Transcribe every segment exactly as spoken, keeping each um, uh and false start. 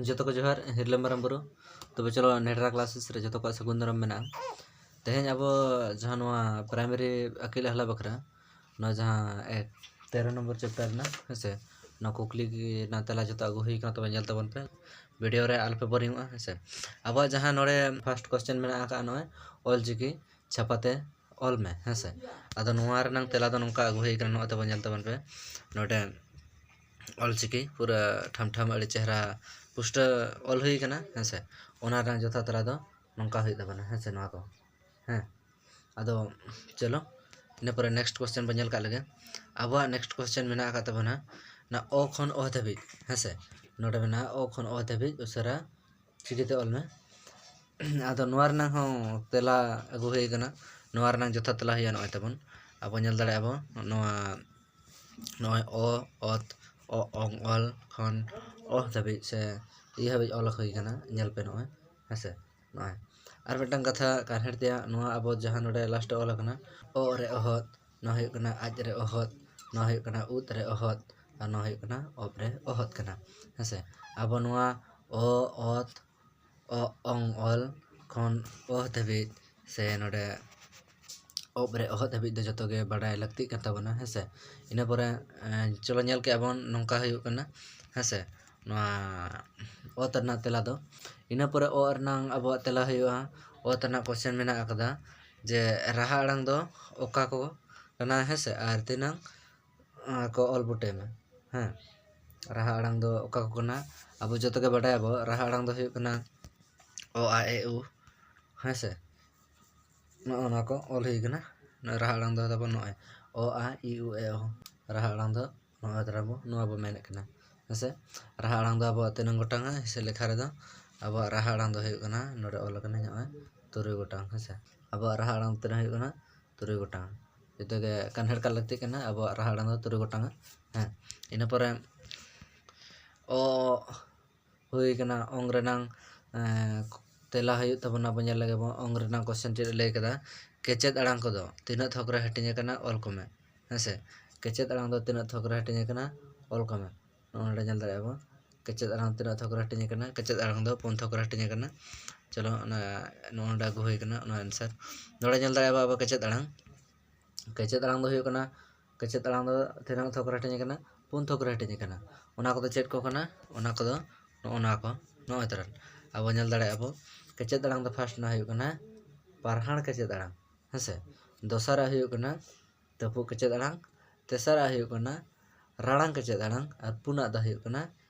ᱡᱚᱛᱚ ᱠᱚ ᱡᱚᱦᱟᱨ, ᱦᱤᱨᱞᱟᱹ ᱢᱟᱨᱟᱝ ᱵᱩᱨᱩ᱾ ᱛᱚᱵᱮ ᱪᱚᱞᱚ, ᱱᱮᱰᱨᱟ ᱠᱞᱟᱥᱮᱥ ᱨᱮ ᱡᱚᱛᱚ ᱠᱚᱣᱟᱜ ᱥᱟᱹᱜᱩᱱ ᱫᱟᱨᱟᱢ ᱢᱮᱱᱟᱜᱼᱟ᱾ ᱛᱮᱦᱮᱧ ᱟᱵᱚ ᱡᱟᱦᱟᱸ ᱱᱚᱣᱟ ᱯᱨᱟᱭᱢᱟᱨᱤ ᱟᱹᱠᱤᱞ ᱟᱦᱞᱟ ᱵᱟᱠᱷᱨᱟ, ᱱᱚᱣᱟ ᱡᱟᱦᱟᱸ ᱮᱠ ᱛᱮᱨᱚ ᱱᱚᱢᱵᱚᱨ ᱪᱮᱯᱴᱟᱨ ᱨᱮᱱᱟᱜ, ᱦᱮᱸ ᱥᱮ, ᱱᱚᱣᱟ ᱠᱩᱠᱞᱤ ᱨᱮᱱᱟᱜ ᱛᱮᱞᱟ ᱡᱚᱛᱚ ᱟᱹᱜᱩ ᱦᱩᱭ ᱠᱟᱱᱟ, ᱛᱚᱵᱮ ᱧᱮᱞ ᱛᱟᱵᱚᱱ ᱯᱮ, ᱵᱷᱤᱰᱤᱭᱳ ᱨᱮ ᱟᱞᱚᱯᱮ ᱵᱳᱨᱤᱝᱚᱜᱼᱟ, ᱦᱮᱸ ᱥᱮ᱾ ᱟᱵᱚᱣᱟᱜ ᱡᱟᱦᱟᱸ ᱱᱚᱰᱮ ᱯᱷᱟᱥᱴ ᱠᱚᱥᱪᱮᱱ ᱢᱮᱱᱟᱜ ᱟᱠᱟᱫᱼᱟ, ᱱᱚᱜᱼᱚᱭ ᱚᱞ ᱪᱤᱠᱤ ᱪᱷᱟᱯᱟᱛᱮ ᱚᱞ ᱢᱮ, ᱦᱮᱸ ᱥᱮ᱾ ᱟᱫᱚ ᱱᱚᱣᱟ ᱨᱮᱱᱟᱜ ᱛᱮᱞᱟ ᱫᱚ ᱱᱚᱝᱠᱟ ᱟᱹᱜᱩ ᱦᱩᱭ ᱠᱟᱱᱟ, ᱱᱚᱜᱼᱚᱭ ᱛᱟᱵᱚᱱ ᱧᱮᱞ ᱛᱟᱵᱚᱱ ᱯᱮ, ᱱᱚᱰᱮ ᱚᱞ ᱪᱤᱠᱤ ᱯᱩᱨᱟᱹ ᱴᱷᱟᱢ ᱴᱷᱟᱢ ᱟᱹᱰᱤ ᱪᱮᱦᱨᱟ ᱯᱩᱥᱴᱟᱹ ᱚᱞ ᱦᱩᱭ ᱠᱟᱱᱟ, ᱦᱮᱸ ᱥᱮ᱾ ᱚᱱᱟ ᱨᱮᱱᱟᱜ ᱡᱚᱛᱷᱟᱛ ᱛᱮᱞᱟ ᱫᱚ ᱱᱚᱝᱠᱟ ᱦᱩᱭᱩᱜ ᱛᱟᱵᱚᱱᱟ, ᱦᱮᱸ ᱥᱮ, ᱱᱚᱣᱟ ᱠᱚ, ᱦᱮᱸ᱾ ᱟᱫᱚ ᱪᱚᱞᱚ, ᱤᱱᱟᱹ ᱯᱚᱨᱮ ᱱᱮᱠᱥᱴ ᱠᱚᱥᱪᱮᱱ ᱵᱚᱱ ᱧᱮᱞ ᱠᱟᱜ ᱞᱮᱜᱮ᱾ ᱟᱵᱚᱣᱟᱜ ᱱᱮᱠᱥᱴ ᱠᱚᱥᱪᱮᱱ ᱢᱮᱱᱟᱜ ᱟᱠᱟᱫ ᱛᱟᱵᱚᱱᱟ, ᱚᱱᱟ ᱚ ᱠᱷᱚᱱ ᱚ ᱫᱷᱟᱹᱵᱤᱡ, ᱦᱮᱸ ᱥᱮ᱾ ᱱᱚᱰᱮ ᱢᱮᱱᱟᱜᱼᱟ, ᱚ ᱠᱷᱚᱱ ᱚ ᱫᱷᱟᱹᱵᱤᱡ ᱩᱥᱟᱹᱨᱟ ᱪᱤᱠᱤᱛᱮ ᱚᱞ ᱢᱮ᱾ ᱟᱫᱚ ᱱᱚᱣᱟ ᱨᱮᱱᱟᱜ ᱦᱚᱸ ᱛᱮᱞᱟ ᱟᱹᱜᱩ ᱦᱩᱭ ᱠᱟᱱᱟ᱾ ᱱᱚᱣᱟ ᱨᱮᱱᱟᱜ ᱡᱚᱛᱷᱟᱛ ᱛᱮᱞᱟ ᱦᱩᱭᱩᱜᱼᱟ, ᱱᱚᱜᱼᱚᱭ ᱛᱟᱵᱚᱱ, ᱟᱵᱚ ᱧᱮᱞ ᱫᱟᱲᱮᱭᱟᱜᱼᱟ ᱵᱚ, ᱱᱚᱣᱟ, ᱱᱚᱜᱼᱚᱭ ᱚ, ᱚᱛ, ᱚ, ᱚᱝ, ᱚᱞ ᱠᱷᱚᱱ ᱚ ᱫᱷᱟᱹᱵᱤᱡ ᱥᱮ ᱤᱭᱟᱹ ᱦᱟᱹᱵᱤᱡ ᱚᱞ ᱦᱩᱭ ᱠᱟᱱᱟ, ᱧᱮᱞ ᱯᱮ ᱱᱚᱜᱼᱚᱭ, ᱦᱮᱸ ᱥᱮ᱾ ᱱᱚᱜᱼᱚᱭ ᱟᱨ ᱢᱤᱫᱴᱟᱝ ᱠᱟᱛᱷᱟ ᱠᱟᱱᱦᱮᱲ ᱛᱮᱭᱟᱜ, ᱱᱚᱣᱟ ᱟᱵᱚ ᱡᱟᱦᱟᱸ ᱱᱚᱰᱮ ᱞᱟᱥᱴ ᱨᱮ ᱚᱞ ᱟᱠᱟᱱᱟ, ᱚ ᱨᱮ ᱚᱦᱚᱫ, ᱱᱚᱣᱟ ᱦᱩᱭᱩᱜ ᱠᱟᱱᱟ ᱟᱡ ᱨᱮ ᱚᱦᱚᱫ, ᱱᱚᱣᱟ ᱦᱩᱭᱩᱜ ᱠᱟᱱᱟ ᱩᱫ ᱨᱮ ᱚᱦᱚᱫ, ᱟᱨ ᱱᱚᱣᱟ ᱦᱩᱭᱩᱜ ᱠᱟᱱᱟ ᱚᱵ ᱨᱮ ᱚᱦᱚᱫ ᱠᱟᱱᱟ, ᱦᱮᱸ ᱥᱮ᱾ ᱟᱵᱚ ᱱᱚᱣᱟ ᱚ, ᱚᱛ, ᱚ, ᱚᱝ, ᱚᱞ ᱠᱷᱚᱱ ᱚ ᱫᱷᱟᱹᱵᱤᱡ ᱥᱮ ᱱᱚᱰᱮ ᱚᱵ ᱨᱮ ᱚᱦᱚᱫ ᱫᱷᱟᱹᱵᱤᱡ ᱫᱚ ᱡᱚᱛᱚ ᱜᱮ ᱵᱟᱰᱟᱭ ᱞᱟᱹᱠᱛᱤᱜ ᱠᱟᱱ ᱛᱟᱵᱚᱱᱟ, ᱦᱮᱸ ᱥᱮ᱾ ᱤᱱᱟᱹ ᱯᱚᱨᱮ, ᱮᱸ, ᱪᱚᱞᱚ ᱧᱮᱞ ᱠᱮᱜᱼᱟ ᱵᱚᱱ, ᱱᱚᱝᱠᱟ ᱦᱩᱭᱩᱜ ᱠᱟᱱᱟ, ᱦᱮᱸ ᱥᱮ᱾ ᱱᱚᱣᱟ ᱚᱛ ᱨᱮᱱᱟᱜ ᱛᱮᱞᱟ ᱫᱚ, ᱤᱱᱟᱹ ᱯᱚᱨᱮ ᱚ ᱨᱮᱱᱟᱜ ᱟᱵᱚᱣᱟᱜ ᱛᱮᱞᱟ ᱦᱩᱭᱩᱜᱼᱟ, ᱚᱛ ᱨᱮᱱᱟᱜ ᱠᱚᱥᱪᱮᱱ ᱢᱮᱱᱟᱜ ᱟᱠᱟᱫᱟ ᱡᱮ ᱨᱟᱦᱟ ᱟᱲᱟᱝ ᱫᱚ ᱚᱠᱟ ᱠᱚ ᱠᱟᱱᱟ, ᱦᱮᱸ ᱥᱮ, ᱟᱨ ᱛᱤᱱᱟᱹᱝ, ᱟᱸ, ᱠᱚ ᱚᱞ ᱵᱩᱴᱟᱹᱭ ᱢᱟ, ᱦᱮᱸ᱾ ᱨᱟᱦᱟ ᱟᱲᱟᱝ ᱫᱚ ᱚᱠᱟ ᱠᱚ ᱠᱟᱱᱟ? ᱟᱵᱚ ᱡᱚᱛᱚ ᱜᱮ ᱵᱟᱰᱟᱭᱟᱵᱚ, ᱨᱟᱦᱟ ᱟᱲᱟᱝ ᱫᱚ ᱦᱩᱭᱩᱜ ᱠᱟᱱᱟ ᱚ, ᱟ, ᱮ, ᱩ, ᱦᱮᱸ ᱥᱮ᱾ ᱱᱚᱜᱼᱚ ᱱᱚᱣᱟ ᱠᱚ ᱚᱞ ᱦᱩᱭ ᱠᱟᱱᱟ᱾ ᱱᱚᱜᱼᱚᱭ ᱨᱟᱦᱟ ᱟᱲᱟᱝ ᱫᱚ ᱛᱟᱵᱚᱱ ᱱᱚᱜᱼᱚᱭ ᱚ, ᱟ, ᱤ, ᱩ, ᱮ, ᱳ᱾ ᱨᱟᱦᱟ ᱟᱲᱟᱝ ᱫᱚ ᱱᱚᱜᱼᱚᱭ ᱛᱟᱨᱟ ᱵᱚ, ᱱᱚᱣᱟ ᱵᱚ ᱢᱮᱱᱮᱫ ᱠᱟᱱᱟ, ᱦᱮᱸ ᱥᱮ᱾ ᱨᱟᱦᱟ ᱟᱲᱟᱝ ᱫᱚ ᱟᱵᱚᱣᱟᱜ ᱛᱤᱱᱟᱹᱝ ᱜᱚᱴᱟᱝᱟ ᱦᱤᱥᱟᱹᱵ ᱞᱮᱠᱷᱟ ᱨᱮᱫᱚ? ᱟᱵᱚᱣᱟᱜ ᱨᱟᱦᱟ ᱟᱲᱟᱝ ᱫᱚ ᱦᱩᱭᱩᱜ ᱠᱟᱱᱟ, ᱱᱚᱰᱮ ᱚᱞ ᱟᱠᱟᱱᱟ ᱱᱚᱜᱼᱚᱭ ᱛᱩᱨᱩᱭ ᱜᱚᱴᱟᱝ, ᱦᱮᱸ ᱥᱮ᱾ ᱟᱵᱚᱣᱟᱜ ᱨᱟᱦᱟ ᱟᱲᱟᱝ ᱫᱚ ᱛᱤᱱᱟᱹᱜ ᱦᱩᱭᱩᱜ ᱠᱟᱱᱟ? ᱛᱩᱨᱩᱭ ᱜᱚᱴᱟᱝ᱾ ᱡᱚᱛᱚ ᱜᱮ ᱠᱟᱱᱦᱮᱲ ᱠᱟᱜ ᱞᱟᱹᱠᱛᱤᱜ ᱠᱟᱱᱟ, ᱟᱵᱚᱣᱟᱜ ᱨᱟᱦᱟ ᱟᱲᱟᱝ ᱫᱚ ᱛᱩᱨᱩᱭ ᱜᱚᱴᱟᱝᱟ, ᱦᱮᱸ᱾ ᱤᱱᱟᱹ ᱯᱚᱨᱮ ᱚ ᱦᱩᱭ ᱠᱟᱱᱟ, ᱚᱝ ᱨᱮᱱᱟᱝ, ᱮᱸ, ᱛᱮᱞᱟ ᱦᱩᱭᱩᱜ ᱛᱟᱵᱚᱱᱟ, ᱟᱵᱚ ᱧᱮᱞ ᱞᱮᱜᱮ ᱵᱚᱱ, ᱚᱝ ᱨᱮᱱᱟᱝ ᱠᱚᱥᱪᱮᱱ ᱪᱮᱫ ᱮ ᱞᱟᱹᱭ ᱠᱟᱫᱟ? ᱠᱮᱪᱮᱫ ᱟᱲᱟᱝ ᱠᱚᱫᱚ ᱛᱤᱱᱟᱹᱜ ᱛᱷᱚᱠ ᱨᱮ ᱦᱟᱹᱴᱤᱧ ᱟᱠᱟᱱᱟ? ᱚᱞ ᱠᱚᱢᱮ, ᱦᱮᱸ ᱥᱮ᱾ ᱠᱮᱪᱮᱫ ᱟᱲᱟᱝ ᱫᱚ ᱛᱤᱱᱟᱹᱜ ᱛᱷᱚᱠ ᱨᱮ ᱦᱟᱹᱴᱤᱧ ᱟᱠᱟᱱᱟ? ᱚᱞ ᱠᱚᱢᱮ᱾ ᱱᱚᱜᱼᱚ ᱱᱚᱰᱮ ᱧᱮᱞ ᱫᱟᱲᱮᱭᱟᱜᱼᱟ ᱵᱚᱱ, ᱠᱮᱪᱮᱫ ᱟᱲᱟᱝ ᱛᱤᱱᱟᱹᱜ ᱛᱷᱚᱠ ᱨᱮ ᱦᱟᱹᱴᱤᱧ ᱟᱠᱟᱱᱟ? ᱠᱮᱪᱮᱫ ᱟᱲᱟᱝ ᱫᱚ ᱯᱩᱱ ᱛᱷᱚᱠ ᱨᱮ ᱦᱟᱹᱴᱤᱧ ᱟᱠᱟᱱᱟ᱾ ᱪᱚᱞᱚ, ᱚᱱᱟ ᱱᱚᱜᱼᱚ ᱱᱚᱰᱮ ᱟᱹᱜᱩ ᱦᱩᱭ ᱟᱠᱟᱱᱟ, ᱚᱱᱟ ᱟᱱᱥᱟᱨ᱾ ᱱᱚᱰᱮ ᱧᱮᱞ ᱫᱟᱲᱮᱭᱟᱜᱼᱟ ᱵᱚ ᱟᱵᱚ ᱠᱮᱪᱮᱫ ᱟᱲᱟᱝ᱾ ᱠᱮᱪᱮᱫ ᱟᱲᱟᱝ ᱫᱚ ᱦᱩᱭᱩᱜ ᱠᱟᱱᱟ, ᱠᱮᱪᱮᱫ ᱟᱲᱟᱝ ᱫᱚ ᱛᱤᱱᱟᱹᱜ ᱛᱷᱚᱠ ᱨᱮ ᱦᱟᱹᱴᱤᱧ ᱟᱠᱟᱱᱟ? ᱯᱩᱱ ᱛᱷᱚᱠ ᱨᱮ ᱦᱟᱹᱴᱤᱧ ᱟᱠᱟᱱᱟ᱾ ᱚᱱᱟ ᱠᱚᱫᱚ ᱪᱮᱫ ᱠᱚ ᱠᱟᱱᱟ? ᱚᱱᱟ ᱠᱚᱫᱚ ᱱᱚᱜᱼᱚ ᱱᱚᱣᱟ ᱠᱚ, ᱱᱚᱜᱼᱚᱭ ᱛᱚᱨᱟ ᱟᱵᱚ ᱧᱮᱞ ᱫᱟᱲᱮᱭᱟᱜᱼᱟ ᱵᱚ, ᱠᱮᱪᱮᱫ ᱟᱲᱟᱝ ᱫᱚ ᱯᱷᱟᱥᱴ ᱱᱟ ᱦᱩᱭᱩᱜ ᱠᱟᱱᱟ ᱯᱟᱨᱦᱟᱲ ᱠᱮᱪᱮᱫ ᱟᱲᱟᱝ, ᱦᱮᱸ ᱥᱮ᱾ ᱫᱚᱥᱟᱨᱟᱜ ᱦᱩᱭᱩᱜ ᱠᱟᱱᱟ ᱛᱟᱹᱯᱩᱜ ᱠᱮᱪᱮᱫ ᱟᱲᱟᱝ, ᱛᱮᱥᱟᱨᱟᱜ ᱦᱩᱭᱩᱜ ᱠᱟᱱᱟ ᱨᱟᱲᱟᱝ ᱠᱮᱪᱮᱫ ᱟᱲᱟᱝ, ᱟᱨ ᱯᱩᱱᱟᱜ ᱫᱚ ᱦᱩᱭᱩᱜ ᱠᱟᱱᱟ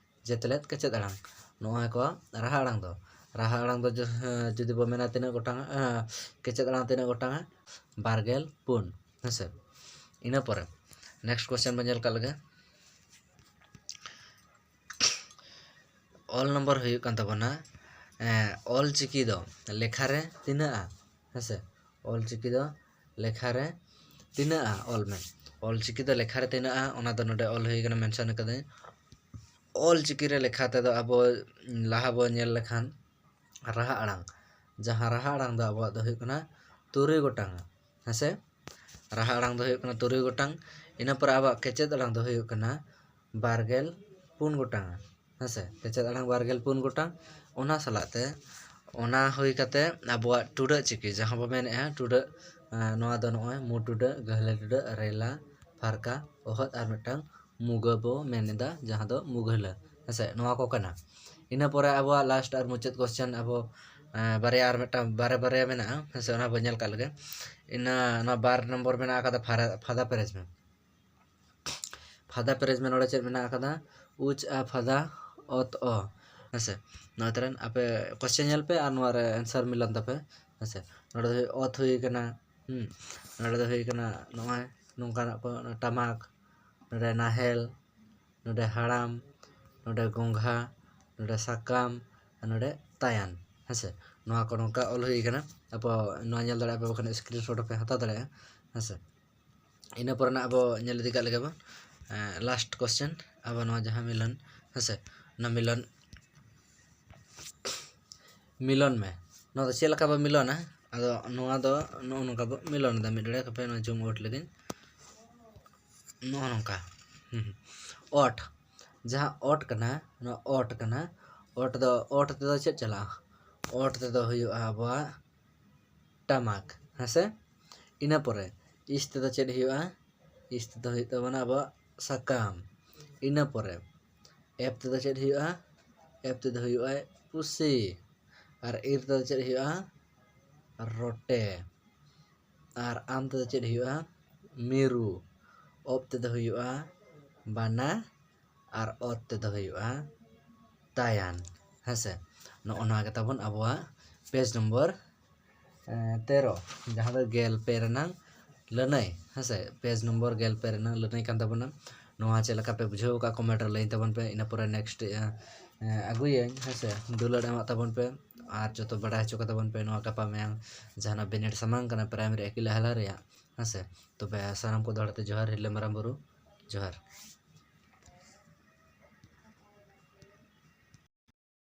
ᱡᱮᱛᱮᱞᱮᱫ ᱠᱮᱪᱮᱫ ᱟᱲᱟᱝ᱾ ᱱᱚᱜᱼᱚᱭ ᱠᱚ ᱨᱟᱦᱟ ᱟᱲᱟᱝ ᱫᱚ, ᱨᱟᱦᱟ ᱟᱲᱟᱝ ᱫᱚ ᱡᱩ-, ᱡᱩᱫᱤ ᱵᱚ ᱢᱮᱱᱟ ᱛᱤᱱᱟᱹᱜ ᱜᱚᱴᱟᱝ, ᱮᱸ, ᱠᱮᱪᱮᱫ ᱟᱲᱟᱝ ᱛᱤᱱᱟᱹᱜ ᱜᱚᱴᱟᱝᱟ? ᱵᱟᱨ ᱜᱮᱞ ᱯᱩᱱ, ᱦᱮᱸ ᱥᱮ᱾ ᱤᱱᱟᱹ ᱯᱚᱨᱮ ᱱᱮᱠᱥᱴ ᱠᱚᱥᱪᱮᱱ ᱵᱚᱱ ᱧᱮᱞ ᱠᱟᱜ ᱞᱮᱜᱮ᱾ ᱚᱞ ᱱᱚᱢᱵᱚᱨ ᱦᱩᱭᱩᱜ ᱠᱟᱱ ᱛᱟᱵᱚᱱᱟ, ᱮᱸ, ᱚᱞ ᱪᱤᱠᱤ ᱫᱚ ᱞᱮᱠᱷᱟ ᱨᱮ ᱛᱤᱱᱟᱹᱜᱼᱟ? ᱦᱮᱸ ᱥᱮ, ᱚᱞ ᱪᱤᱠᱤ ᱫᱚ ᱞᱮᱠᱷᱟ ᱨᱮ ᱛᱤᱱᱟᱹᱜᱼᱟ? ᱚᱞ ᱢᱮ᱾ ᱚᱞ ᱪᱤᱠᱤ ᱫᱚ ᱞᱮᱠᱷᱟ ᱨᱮ ᱛᱤᱱᱟᱹᱜᱼᱟ? ᱚᱱᱟ ᱫᱚ ᱱᱚᱰᱮ ᱚᱞ ᱦᱩᱭ ᱠᱟᱱᱟ, ᱢᱮᱱᱥᱚᱱ ᱠᱟᱹᱫᱟᱹᱧ᱾ ᱚᱞ ᱪᱤᱠᱤ ᱨᱮ ᱞᱮᱠᱷᱟ ᱛᱮᱫᱚ ᱟᱵᱚ ᱞᱟᱦᱟ ᱵᱚ ᱧᱮᱞ ᱞᱮᱠᱷᱟᱱ ᱨᱟᱦᱟ ᱟᱲᱟᱝ, ᱡᱟᱦᱟᱸ ᱨᱟᱦᱟ ᱟᱲᱟᱝ ᱫᱚ ᱟᱵᱚᱣᱟᱜ ᱫᱚ ᱦᱩᱭᱩᱜ ᱠᱟᱱᱟ ᱛᱩᱨᱩᱭ ᱜᱚᱴᱟᱝ, ᱦᱮᱸ ᱥᱮ? ᱨᱟᱦᱟ ᱟᱲᱟᱝ ᱫᱚ ᱦᱩᱭᱩᱜ ᱠᱟᱱᱟ ᱛᱩᱨᱩᱭ ᱜᱚᱴᱟᱝ᱾ ᱤᱱᱟᱹ ᱯᱚᱨᱮ ᱟᱵᱚᱣᱟᱜ ᱠᱮᱪᱮᱫ ᱟᱲᱟᱝ ᱫᱚ ᱦᱩᱭᱩᱜ ᱠᱟᱱᱟ ᱵᱟᱨ ᱜᱮᱞ ᱯᱩᱱ ᱜᱚᱴᱟᱝ, ᱦᱮᱸ ᱥᱮ? ᱠᱮᱪᱮᱫ ᱟᱲᱟᱝ ᱵᱟᱨ ᱜᱮᱞ ᱯᱩᱱ ᱜᱚᱴᱟᱝ᱾ ᱚᱱᱟ ᱥᱟᱞᱟᱜ ᱛᱮ ᱚᱱᱟ ᱦᱩᱭ ᱠᱟᱛᱮ ᱟᱵᱚᱣᱟᱜ ᱴᱩᱰᱟᱹᱜ ᱪᱤᱠᱤ ᱡᱟᱦᱟᱸ ᱵᱚ ᱢᱮᱱᱮᱫᱼᱟ, ᱴᱩᱰᱟᱹᱜ, ᱮᱸ, ᱱᱚᱣᱟ ᱫᱚ ᱱᱚᱜᱼᱚᱭ ᱢᱩ ᱴᱩᱰᱟᱹᱜ, ᱜᱟᱹᱦᱞᱟᱹ ᱴᱩᱰᱟᱹᱜ, ᱨᱮᱞᱟ, ᱯᱷᱟᱨᱠᱟ, ᱚᱦᱚᱫ ᱟᱨ ᱢᱤᱫᱴᱟᱝ ᱢᱩᱜᱟᱹ ᱵᱚ ᱢᱮᱱ ᱮᱫᱟ, ᱡᱟᱦᱟᱸ ᱫᱚ ᱢᱩᱜᱷᱟᱹᱞᱟᱹ, ᱦᱮᱸ ᱥᱮ? ᱱᱚᱣᱟ ᱠᱚ ᱠᱟᱱᱟ᱾ ᱤᱱᱟᱹ ᱯᱚᱨᱮ ᱟᱵᱚᱣᱟᱜ ᱞᱟᱥᱴ ᱟᱨ ᱢᱩᱪᱟᱹᱫ ᱠᱚᱥᱪᱮᱱ ᱟᱵᱚ, ᱮᱸ, ᱵᱟᱨᱭᱟ ᱟᱨ ᱢᱤᱫᱴᱟᱝ ᱵᱟᱨᱭᱟ ᱵᱟᱨᱭᱟ ᱢᱮᱱᱟᱜᱼᱟ, ᱦᱮᱸ ᱥᱮ? ᱚᱱᱟ ᱵᱚ ᱧᱮᱞ ᱠᱟᱜ ᱞᱮᱜᱮ᱾ ᱤᱱᱟᱹ ᱱᱚᱣᱟ ᱵᱟᱨ ᱱᱚᱢᱵᱚᱨ ᱢᱮᱱᱟᱜ ᱟᱠᱟᱫᱟ ᱯᱷᱟᱨᱟ-, ᱯᱷᱟᱫᱟ ᱯᱮᱨᱮᱡ ᱢᱮ᱾ ᱯᱷᱟᱫᱟ ᱯᱮᱨᱮᱡ ᱢᱮ, ᱱᱚᱰᱮ ᱪᱮᱫ ᱢᱮᱱᱟᱜ ᱟᱠᱟᱫᱟ? ᱩᱪ ᱟ ᱯᱷᱟᱫᱟ ᱚᱛ ᱚ, ᱦᱮᱸ ᱥᱮ? ᱱᱚᱣᱟ ᱛᱟᱦᱞᱮ ᱟᱯᱮ ᱠᱚᱥᱪᱮᱱ ᱧᱮᱞ ᱯᱮ ᱟᱨ ᱱᱚᱣᱟ ᱨᱮ ᱟᱱᱥᱟᱨ ᱢᱤᱞᱟᱹᱱ ᱛᱟᱯᱮ, ᱦᱮᱸ ᱥᱮ? ᱱᱚᱰᱮ ᱫᱚ ᱚᱛ ᱦᱩᱭ ᱠᱟᱱᱟ, ᱦᱩᱸ, ᱱᱚᱰᱮ ᱫᱚ ᱦᱩᱭ ᱠᱟᱱᱟ ᱱᱚᱜᱼᱚᱭ ᱱᱚᱝᱠᱟᱱᱟᱜ ᱠᱚ, ᱴᱟᱢᱟᱠ, ᱱᱚᱰᱮ ᱱᱟᱦᱮᱞ, ᱱᱚᱰᱮ ᱦᱟᱲᱟᱢ, ᱱᱚᱰᱮ ᱜᱚᱸᱜᱷᱟ, ᱱᱚᱰᱮ ᱥᱟᱠᱟᱢ, ᱟᱨ ᱱᱚᱰᱮ ᱛᱟᱭᱟᱱ, ᱦᱮᱸ ᱥᱮ? ᱱᱚᱣᱟ ᱠᱚ ᱱᱚᱝᱠᱟ ᱚᱞ ᱦᱩᱭ ᱠᱟᱱᱟ᱾ ᱟᱯᱮ ᱱᱚᱣᱟ ᱧᱮᱞ ᱫᱟᱲᱮᱭᱟᱜᱼᱟ ᱯᱮ, ᱵᱟᱠᱷᱟᱱ ᱥᱠᱨᱤᱱ ᱥᱚᱴ ᱦᱚᱸᱯᱮ ᱦᱟᱛᱟᱣ ᱫᱟᱲᱮᱭᱟᱜᱼᱟ, ᱦᱮᱸ ᱥᱮ? ᱤᱱᱟᱹ ᱯᱚᱨᱮᱱᱟᱜ ᱟᱵᱚ ᱧᱮᱞ ᱤᱫᱤ ᱠᱟᱜ ᱞᱮᱜᱮ ᱵᱚᱱ, ᱮᱸ, ᱞᱟᱥᱴ ᱠᱚᱥᱪᱮᱱ, ᱟᱵᱚ ᱱᱚᱣᱟ ᱡᱟᱦᱟᱸ ᱢᱤᱞᱚᱱ, ᱦᱮᱸ ᱥᱮ? ᱚᱱᱟ ᱢᱤᱞᱚᱱ, ᱢᱤᱞᱚᱱ ᱢᱮ᱾ ᱱᱚᱣᱟ ᱫᱚ ᱪᱮᱫ ᱞᱮᱠᱟ ᱵᱚ ᱢᱤᱞᱚᱱᱟ? ᱟᱫᱚ ᱱᱚᱣᱟ ᱫᱚ ᱱᱚᱜᱼᱚ ᱱᱚᱝᱠᱟ ᱵᱚ ᱢᱤᱞᱚᱱ ᱮᱫᱟ᱾ ᱢᱤᱫ ᱰᱚᱸᱰᱮᱠ ᱦᱟᱯᱮ ᱱᱚᱣᱟ ᱡᱩᱢ ᱟᱣᱩᱴ ᱞᱟᱹᱜᱤᱫ᱾ ᱱᱚᱜᱼᱚ ᱱᱚᱝᱠᱟ᱾ ᱦᱩᱸ, ᱦᱩᱸ᱾ ᱚᱴ᱾ ᱡᱟᱦᱟᱸ ᱚᱴ ᱠᱟᱱᱟ, ᱱᱚᱣᱟ ᱚᱴ ᱠᱟᱱᱟ, ᱚᱴ ᱫᱚ, ᱚᱴ ᱛᱮᱫᱚ ᱪᱮᱫ ᱪᱟᱞᱟᱜᱼᱟ? ᱚᱴ ᱛᱮᱫᱚ ᱦᱩᱭᱩᱜᱼᱟ ᱟᱵᱚᱣᱟᱜ ᱴᱟᱢᱟᱠ, ᱦᱮᱸ ᱥᱮ? ᱤᱱᱟᱹ ᱯᱚᱨᱮ ᱤᱥ ᱛᱮᱫᱚ ᱪᱮᱫ ᱦᱩᱭᱩᱜᱼᱟ? ᱤᱥ ᱛᱮᱫᱚ ᱦᱩᱭᱩᱜ ᱛᱟᱵᱚᱱᱟ ᱟᱵᱚᱣᱟᱜ ᱥᱟᱠᱟᱢ᱾ ᱤᱱᱟᱹ ᱯᱚᱨᱮ ᱮᱯ ᱛᱮᱫᱚ ᱪᱮᱫ ᱦᱩᱭᱩᱜᱼᱟ? ᱮᱯ ᱛᱮᱫᱚ ᱦᱩᱭᱩᱜᱼᱟ ᱯᱩᱥᱤ᱾ ᱟᱨ ᱤᱨ ᱛᱮᱫᱚ ᱪᱮᱫ ᱦᱩᱭᱩᱜᱼᱟ? ᱨᱚᱴᱮ᱾ ᱟᱨ ᱟᱢ ᱛᱮᱫᱚ ᱪᱮᱫ ᱦᱩᱭᱩᱜᱼᱟ? ᱢᱤᱨᱩ᱾ ᱚᱯ ᱛᱮᱫᱚ ᱦᱩᱭᱩᱜᱼᱟ ᱵᱟᱱᱟ᱾ ᱟᱨ ᱚᱛ ᱛᱮᱫᱚ ᱦᱩᱭᱩᱜᱼᱟ ᱛᱟᱭᱟᱱ᱾ ᱦᱮᱸ ᱥᱮ? ᱱᱚᱜᱼᱚ ᱱᱚᱣᱟ ᱜᱮ ᱛᱟᱵᱚᱱ ᱟᱵᱚᱣᱟᱜ ᱯᱮᱡᱽ ᱱᱚᱢᱵᱚᱨ ᱛᱮᱨᱚ, ᱡᱟᱦᱟᱸ ᱫᱚ ᱜᱮᱞ ᱯᱮ ᱨᱮᱱᱟᱝ ᱞᱟᱹᱱᱟᱹᱭ, ᱦᱮᱸ ᱥᱮ? ᱯᱮᱡᱽ ᱱᱚᱢᱵᱚᱨ ᱜᱮᱞ ᱯᱮ ᱨᱮᱱᱟᱝ ᱞᱟᱹᱱᱟᱹᱭ ᱠᱟᱱ ᱛᱟᱵᱚᱱᱟ᱾ ᱱᱚᱣᱟ ᱪᱮᱫ ᱞᱮᱠᱟ ᱯᱮ ᱵᱩᱡᱷᱟᱹᱣ ᱟᱠᱟᱫ, ᱠᱚᱢᱮᱱᱴ ᱨᱮ ᱞᱟᱹᱭ ᱛᱟᱵᱚᱱ ᱯᱮ᱾ ᱤᱱᱟᱹ ᱯᱚᱨᱮ ᱱᱮᱠᱥᱴ ᱟᱹᱜᱩᱭᱟᱹᱧ, ᱦᱮᱸ ᱥᱮ? ᱫᱩᱞᱟᱹᱲ ᱮᱢᱟᱜ ᱛᱟᱵᱚᱱ ᱯᱮ᱾ ᱟᱨ ᱡᱚᱛᱚ ᱵᱟᱰᱟᱭ ᱦᱚᱪᱚ ᱠᱟᱛᱟ ᱵᱚᱱ ᱯᱮ ᱱᱚᱣᱟ ᱜᱟᱯᱟ ᱢᱮᱭᱟᱝ ᱡᱟᱦᱟᱱᱟᱜ ᱵᱤᱱᱤᱰ ᱥᱟᱢᱟᱝ ᱠᱟᱱᱟ ᱯᱨᱟᱭᱢᱟᱨᱤ ᱟᱹᱠᱤᱞ ᱟᱦᱞᱟ ᱨᱮᱭᱟᱜ, ᱦᱮᱸ ᱥᱮ? ᱛᱚᱵᱮ ᱥᱟᱱᱟᱢ ᱠᱚ ᱫᱚᱦᱲᱟ ᱛᱮ ᱡᱚᱦᱟᱨ, ᱦᱤᱨᱞᱟᱹ ᱢᱟᱨᱟᱝ ᱵᱩᱨᱩ ᱡᱚᱦᱟᱨ᱾